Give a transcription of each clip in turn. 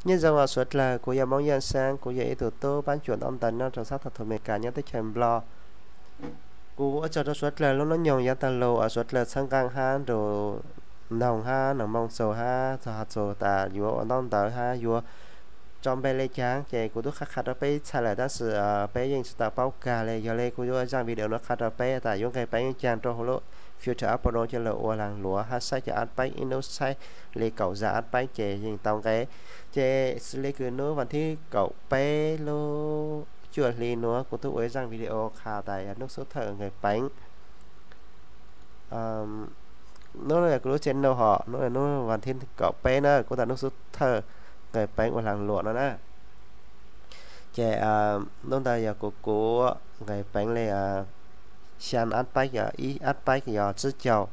Nyob zoo os suav dlawg, kuv yog Moob Yaj Xeeb, kuv yog ib tug tub paab cuam ntaub ntawv nyob rau sab teb chaws Amelikas nyob teb chaws Nplog. Kuv ua tsaug rau suav dlawg lub hnub nyoog yav tag los uas suav dlawg txhawb nqaa hab nrug noog hab noog moo txug hab txug has txug tas yuav ua ntaub ntawv hab yuav tso npe le caag, ces kuv tub qha qha rau peb ib txha lawm tab sis peb yeej tsi tau paub kag le. Yog le kuv yuav ua zaaj video nuav qha rau peb tas yuav nqeg peev caag rau huv lub Future Up Pro coj lug ua laag luam hab saib cov ap paib ib nub saib le kaum zaj ap paib ces yeej tau nqe. Ces xws le kws nub vas thib kaum peb lub cuaj hli nuav kuv tub ua ib zaaj video qha tas yog nub xub thawj nqeg peev. Nub nuav yog kuv lub channel hom, nub nuav nub vas thib kaum peb na, kuv tas nub xub thawj nqeg peev ua laag luam no na. Ces nub ntawd yog kuv, kuv nqeg peev le xyaa ap paib, yog ib ap paib yog tsib caug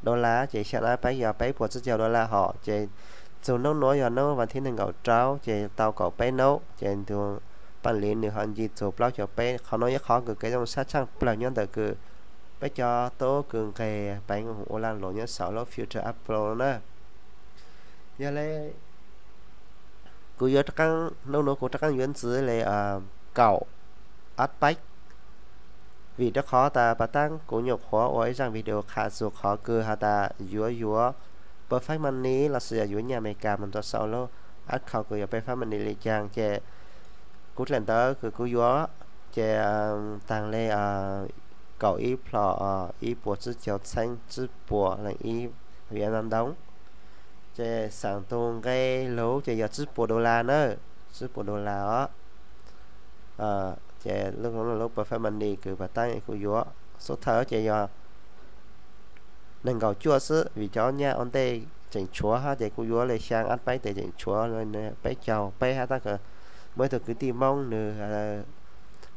dollar, ces xyaa ap paib yog peb puas tsib caug dollar hom. Ces txug nub nuav yog nub vas thib neeg nkaum rau, ces tau kaum peb nub, ces tug paj liv nwg ho nce txug plaub caug peb. Qhov nuav yog qhov kws kev zoo sab tshaaj plawg nyob ntawm kws peb cov tub kws nqeg peev ua laag luam nyob saum lub Future Up Pro na. Yog le kuv yuav rov qaab, nub nuav kuv rov qaab yuav ntxiv le kaum ap paib, vim rau qhov tas pas taab kuv nyuam qhuav ua ib zaaj video qha txug qhov kws has tas yuav yuav perfect money lossis yog yuav nyaj Amelikas moog rau saum lub account kws yog perfect money le caag. Ces kuv dlaim ntawv kws kuv yuav, ces taag le kaum ib plho ib puas tsib caug txheeb tsib puas leej ib Vietnam đồng. Ces xaam tug nqe lug ces yog tsib puas dollar na, tsib puas dollar os. Ces lub, lub perfect money kws pas taab kuv yuav xub thawj ces yog neeg nkaum cuaj xwb, vim cov nyaj ua ntej tseem tshuav hab, ces kuv yuav le xyaa ap paib tes tseem tshuav peb caug peb hab. Tab muaj ib tug kwv tij Moob nwg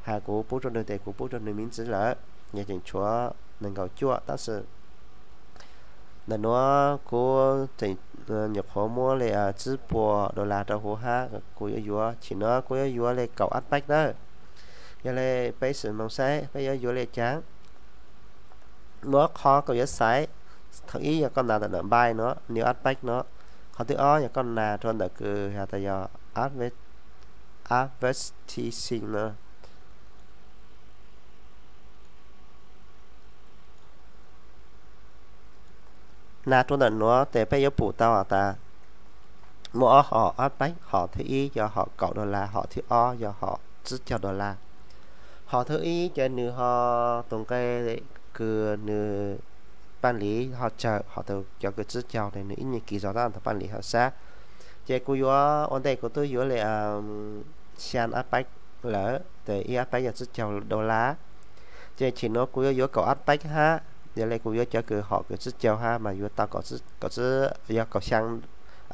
has kuv pub rau nwg tes kuv pub rau nwg miv ntxiv lawm, yog tseem tshuav neeg nkaum cuaj tab sis ntawm nuav kuv tseem nyuam qhuav muab le tsib puas dollar rau huv hab, kuv yuav yuav, chim nuav kuv yuav yuav le kaum ap paib na. Yog le peb sim moog saib peb yuav yuav le caag. Muaj ob qhov koj yuav xaiv. Thaum ib yog koj nas ntawm npaj nuav, new ap paib nuav. Qhov thib ob yog koj nas rua ntawm kws has tas yog advertising no. Nas rua ntawm nuav tes peb yuav pum tau has tas muaj ob hom ap paib, hom thib ib yog hom kaum dollar, hom thib ob yog hom tsib caug dollar. Hom thib ib ces nwg ho, tus nqe kws nwg paj liv ho tsawg, ho tus cov kws tsib caug tes nwg ib nyuag kis zog tab tus paj liv ho sab. Ces kuv yuav ua ntej kuv tub yuav le xyaa ap paib lawm, tes ib ap paib yog tsib caug dollar. Ces chim nuav kuv yuav yuav kaum ap paib hab, yog le kuv yuav cov kws hom kws tsib caug hab mas yuav tau kaum, yog kaum xyaa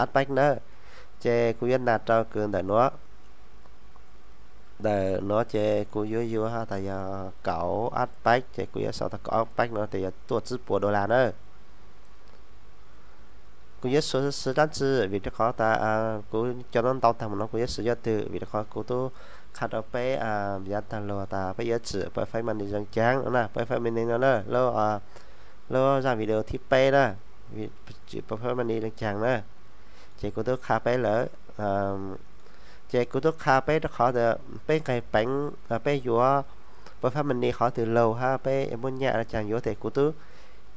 ap paib na. Ces kuv yuav nas rau kws ntawm nuav. Ntawm nuav ces kuv yuav yuav has tas yog kaum ap paib, ces kuv yuav sau tas kaum ap paib no tes yog tuaj tsib puas dollar na. Kuv yuav suav swv dlaab tsi vim rau qhov tas kuv cov no ntau taag mus no kuv yuav swv cov twg, vim rau qhov kuv tub qha rau peb yav taag lug tas peb yuav tsim perfect money le caag no na, perfect money no na, lub zaaj video thib peb na, tsim perfect money le caag na. Ces kuv tub qha peb lawm. Ces kuv tub qha peb rau qhov tas peb nqeg peev, peb yuav perfect money qhov twg laug hab peb muaj nyaj le caag yuav tes kuv tub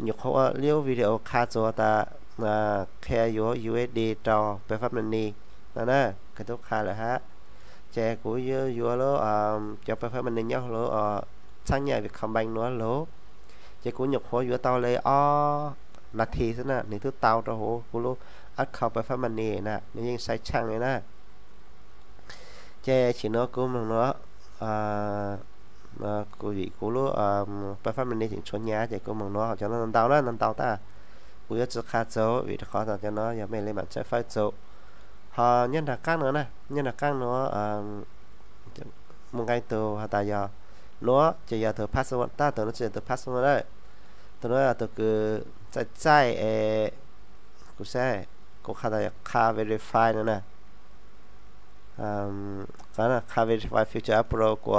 nyuam qhuav ua lub video qha txug tas qhia yuav U S D rau perfect money no na, kuv tub qha lawm hab. Ces kuv yuav yuav lub, cov perfect money nyob lub txhab nyaj Vietcombank nuav laug. Ces kuv nyuam qhuav yuav tau le ob nas this xwb na, nwg tub tau rau huv kuv lub account perfect money na, nwg yeej sai tshaaj le na. Ces chim nuav kuv moog nuav, kuv vim kuv lub perfect money tseem tshuav nyaj ces kuv moog nuav, cov no ntau na, ntau tag. Kuv yuav tsi qha txug vim rau qhov tas cov no yog mej le maam tshawb fawb txug. Ho nyob nraag qaab nuav na, nyob nraag qaab nuav muaj nqee tug has tas yog, nuav ces yog tug password, tab tug nuav tsi yog tug password na. Tug nuav yog tug kws txaij txaij es, kuv saib, kuv qha tas yog qha verify no na. Qha verify Future Up Pro kuv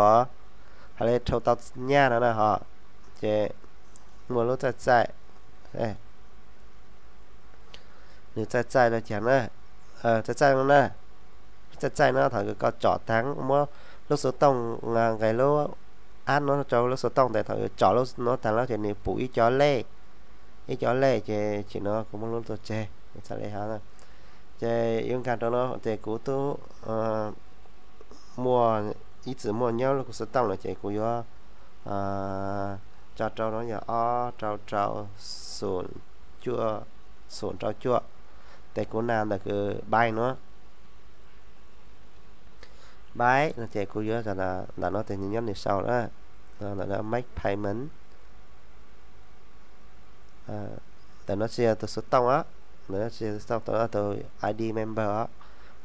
has le dhau tau nyaj no na ho. Ces muaj lub txaij txaij, nwg txaij txaij le caag na, txaij txaij no na. txaij txaij no thaum kws koj tsom taag muab lub xuv tooj nqes lub app no rau lub xuv tooj tes thaum kws tsom lub no taag lawm ces nws pum ib co lej, ib co lej ces tsim no kuv muab lub tuaj tseg, txhaj le hov. Ces yuav nkaag rau no ces kuv tub muaj ib txwm muaj nyob lub kuv xuv tooj lawm ces kuv yuav tso rau no yog ob rau rau xum cuaj, xum rau cuaj, tes kuv nas ntawm kws baij no, baij no ces kuv yuav ntawm no tes nws nyob nws sau na, ntawm no make payment. Ntawm no tsis yog tus xuv tooj os, ntawm no tsis yog xuv tooj, tus no tus I D member os.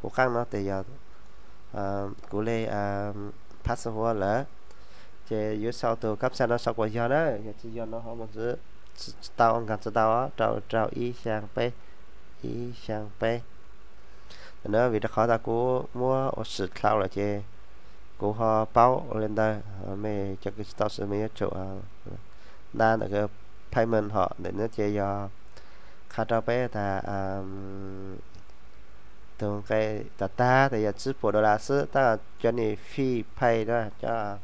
Kuv qaab no tes yog kuv le password lawm, ces yuav sau tus captcha no sau kuas yog na, yog tsis yog no ho mus tsis tau, nkaag tsis tau, rau rau ib xyaa peb, ib xyaa peb. Ntawm no vim rau qhov tas kuv muab ua swm dlhau lawm ces kuv ho paub ua le ntawd, mej cov kws tsis tau swm mej yuav tsum nta ntawm payment hom ntawm no ces yog qha rau peb tas tus nqe tag tag tes yog tsib puas dollar xwb, tab cov ni fee pay na, cov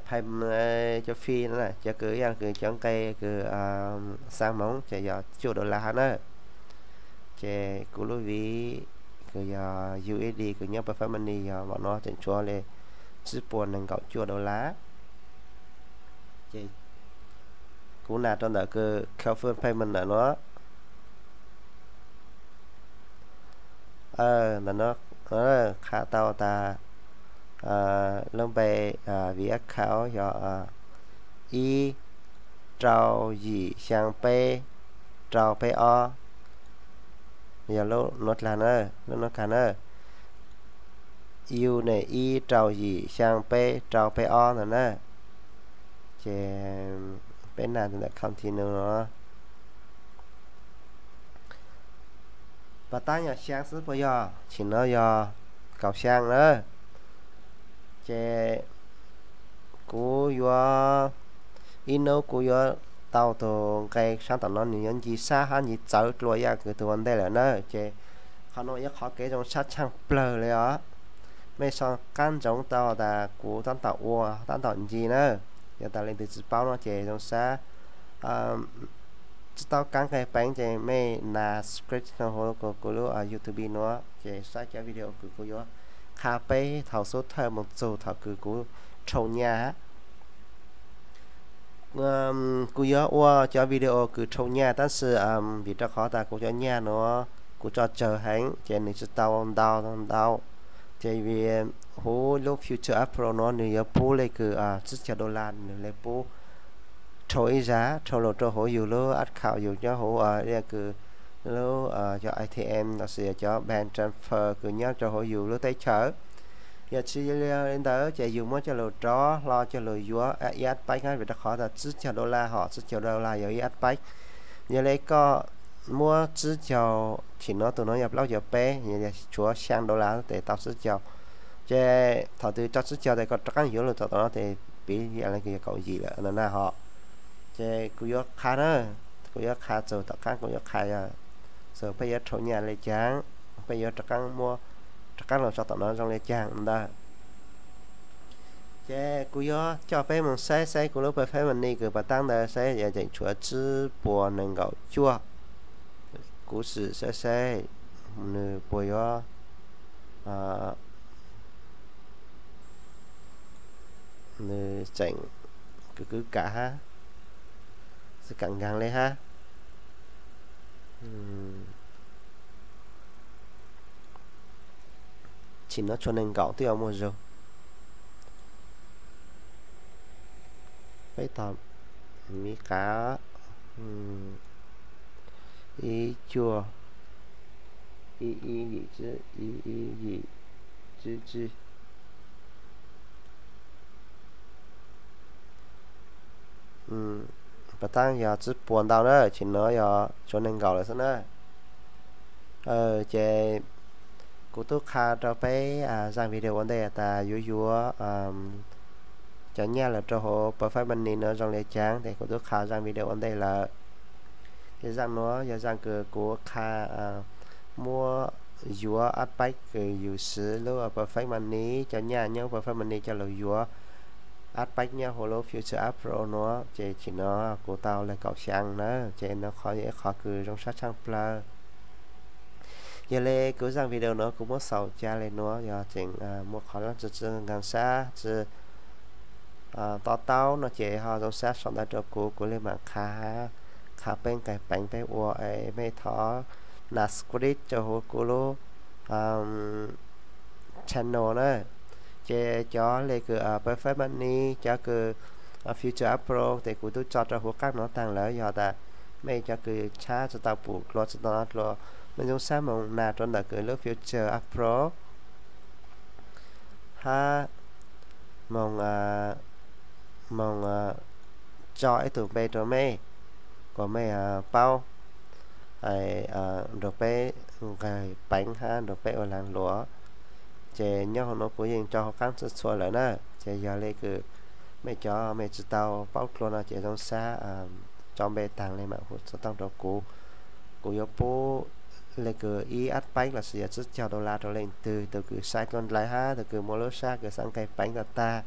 pay, cov fee no cov kws ib yam kws cov nqe kws xaa moov ces yog cuaj dollar hab na. Ces kuv lub viv kws yog U S D kws nyob Perfect Money yog npaum no tseem tshuav le tsib puas nees nkaum cuaj dollar. Ces kuv nas rau ntawm kws confirm payment ntawm no. Ntawm no qha tau tas lub npe, vim account yog ib rau yim xyaa peb rau peb ob, yog lub nuav dlaag na, lub nuav kag na, U ne ib rau yim xyaa peb rau peb ob ntawd na. Ces peb nas ntawm continue no. Pas tab yog xyaa xwb puas yog? Tsim no yog kaum xyaa na. Ces kuv yuav, ib hnub kuv yuav tau tus nqe saab tom no nws yuav nci sab hab nci txawv dlua ib yam kws tus ua ntej lawm na. Ces qhov no yog qhov kev zoo sab tshaaj plawg le os. Mej so qaab ntsoov tau tas kuv tab tom ua tab tom nci na. Yog tas leej twg tsis paub no ces zoo sab tsis tau kaab nqe peev ces mej nas subscribe huv kuv lub YouTube no ces saib cov video kws kuv yuav qha peb thaum xub thawj moog txug thaum kws kuv rhau nyaj. Kuv yuav ua cov video kws rhau nyaj tab sis vim rau qhov tas kuv cov nyaj no kuv tso tsawg heev ces nws tsis tau ntau ntau. Ces vim huv lub Future App Pro no nws yuav pub le kws tsib caug dollar nws le pub rhau ib zag, rhau lug rau huv yus lub account yus nyob huv kws lub cov A T M lossis cov bank transfer kws nyob rau huv yus lub teb chaws. Yog tsis li ntawd ces yus muab coj lug rov hlo coj lug yuav ib ab paib na, vim rau qhov tas tsib caug dollar hom tsib caug dollar yog ib ab paib. Yog le koj muab tsib caug, tsim no tus no yog plaub caug peb, tshuav xyaa dollar tes tau tsib caug. Ces thaum twg tso tsib caug tes koj rov qaab yuav lug tom no tes piv yam le kws yog kaum yim lawm no na hom. Ces kuv yuav qha na, kuv yuav qha txug tom qaab kuv yuav qha yog txug peb yuav rhau nyaj le caag, peb yuav rov qaab muab, rov qaab lug tso tom no zoo le caag ntawd. Ces kuv yuav coj peb moog saib saib kuv lub Perfect Money kws pas taab ntawd saib yog tseem tshuav tsib puas nees nkaum cuaj. Kuv sim saib saib nws puas yuav, nws tseem kwv kwv kam hab, txawj kam nkaag le hab. Tsim no tshuav nees nkaum twb yuav muaj zug. Peb tog miv qav, ib cuaj, ib ib yim tsib, ib ib yim tsib tsib. Pas taab yog tsib puas ntau na, tsim no yog tshuav nees nkaum lawm xwb na. Ces kuv tub qha rau peb zaaj video ua ntej tas yuav yuav cov nyaj lawm rau huv Perfect Money no zoo le caag tes kuv tub qha zaaj video ua ntej lawm. Ces zaaj nuav yog zaaj kws kuv qha muab yuav ap paib kws yus siv lub Perfect Money, cov nyaj nyob Perfect Money coj lug yuav ap paib nyob huv lub Future App Pro nuav, ces tsim no kuv tau le kaum xyaa na, ces no qhov yog ib qhov kws zoo sab tshaaj plawg. Yog le kuv zaaj video nuav kuv muab xaus ca le nuav, yog tseem muaj qhov dlaab tsi tsi nkaag sab tsi to taub no ces ho zoo sab sau ntawv rau kuv, kuv le maam qha, qha peb nqeg peev peb ua es mej thov nas script rau huv kuv lub channel na. Ces cov le kws Perfect Money, cov kws Future App Pro tes kuv tub tso rau huv qaab nuav taag lawm, yog tas mej cov kws tshab tsi tau pum dlua tsi tau dlua, mej zoo sab moog nas rau ntawm kws lub Future App Pro hab moog, moog tso ib tug npe rau mej, kuas mej paub nrug peb nqeg peev hab nrug peb ua laag luam. Ces nyob huv nuav kuv yeej tso huv qaab txhua txhua lawm na. Ces yog le kws mej cov mej tsi tau paub dlua no ces zoo sab tso npe taag le maam huv xov tooj rau kuv. Kuv yuav pub le kws ib ap paib lossis yog tsib caug dollar rau leej twg, tug kws sai dlua ndlais hab tug kws muaj lub sab kws xaav nqeg peev tag tag.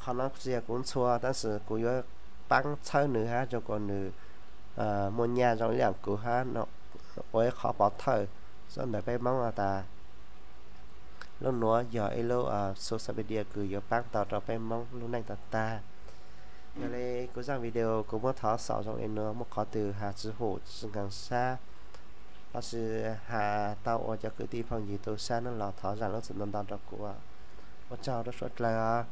Qhov no tsi yog kuv ntxhua, tab sis kuv yuav paab txhawb nws hab zoo kuas nws muaj nyaj zoo ib yaam kuv hab ua ib qhov pov thawj ntawm peb Moob has tas lub nuav yog ib lub social media kws yuav paab tau rau peb Moob lub neej tag tag. Yog le kuv zaaj video kuv muab thov xaus zoo le nuav, muaj qhov twg has tsi hum tsi nkaag sab lossis has tau ua cov kwv tij phooj ywg tu sab nuav los thov zaam lub txim ntau ntau rau kuv. Ua tsaug rau suav dlawg.